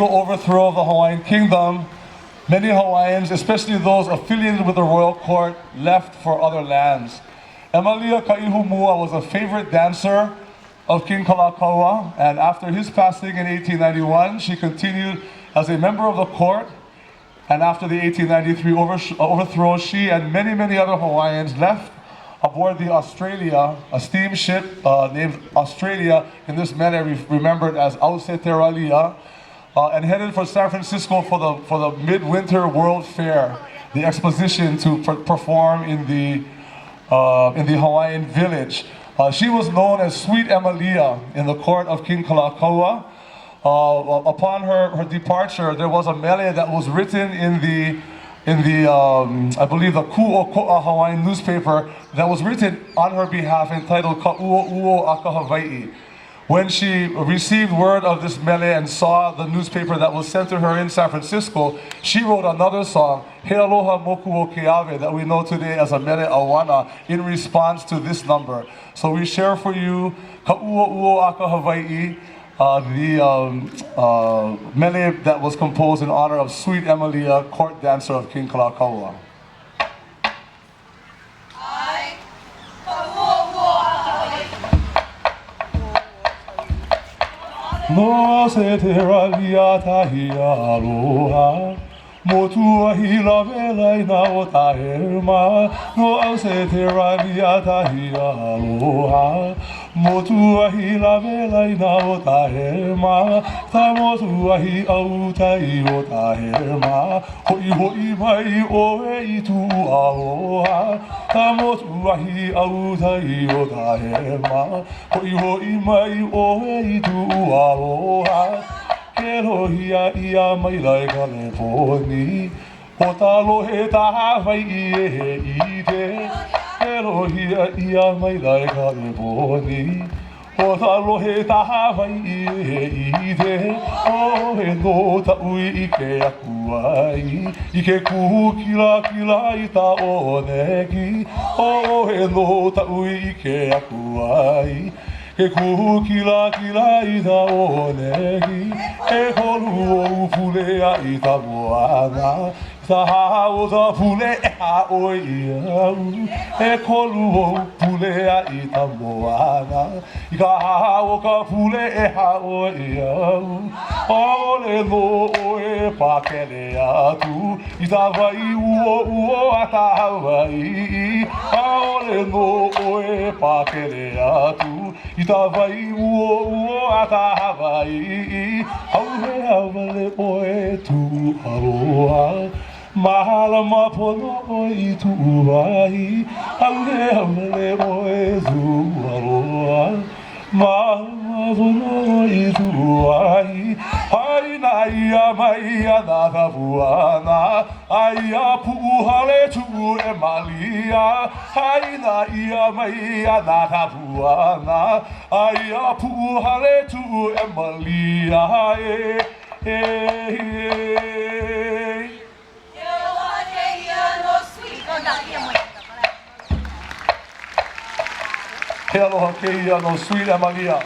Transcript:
illegal overthrow of the Hawaiian Kingdom, many Hawaiians, especially those affiliated with the royal court, left for other lands. Emalia Kaihu was a favorite dancer of King Kalakaua, and after his passing in 1891, she continued as a member of the court. And after the 1893 overthrow, she and many, many other Hawaiians left aboard the Australia, a steamship named Australia, in this manner remembered as Ausiteralia, and headed for San Francisco for the Midwinter World Fair, the exposition to perform in the Hawaiian village. She was known as Sweet Emalia in the court of King Kalakaua. Upon her departure, there was a mele that was written in the I believe, the Ku'oko'a Hawaiian newspaper that was written on her behalf entitled Ka'uo'uo Aka Hawaii. When she received word of this mele and saw the newspaper that was sent to her in San Francisco, she wrote another song, He Aloha Moku o Keawe, that we know today as a mele auana, in response to this number. So we share for you Ka'uo'uo Aka Hawaii, the mele that was composed in honor of Sweet Emalia, court dancer of King Kalakaua. I, Ka'uo'uo Aka Hawaii. No se te ralia tahi aloha Motu ahi la vela ina o ta hema No au se te ralia tahi aloha Motu ahi la vela ina o ta hema Ta motu ahi au tai o ta hema Hoi hoi mai o e i tu aloha Ta motu ahi au tai o ta hema Hoi hoi mai o e i tu aloha Ke lohia ia mai lai ka le poni O ta lohe ta hawai i e i te Ke lohia ia mai lai ka le poni O ta lohe ta hawai i e i te O e no ta ui i ke aku ai I ke kuhu kila kila i ta o neki O e no ta ui i ke aku ai Ke kuhu kila kila i ta o neki E holu o pule a i ta moana Ta ha o ta pule e ha o i au E kolu o pule a i ta moana I ka ha o ka pule e ha o i au Aole no o e pakele atu I ta vai uo uo a ta Hawaii Aole no o e pakele atu I ta vai uo uo a ta Hawaii Hauhe awale o e tu aloha Mahalama pono o i tu wahi Hauhe awale o e tu aloha Mahalama pono o i tu wahi Ai na ia mai a nā ka puana Ai a puhale tu e malia Ai na ia mai a nā ka puana Ai a puhale tu e malia e e e He aloha keia no Sweet Emalia. He aloha keia no Sweet Emalia.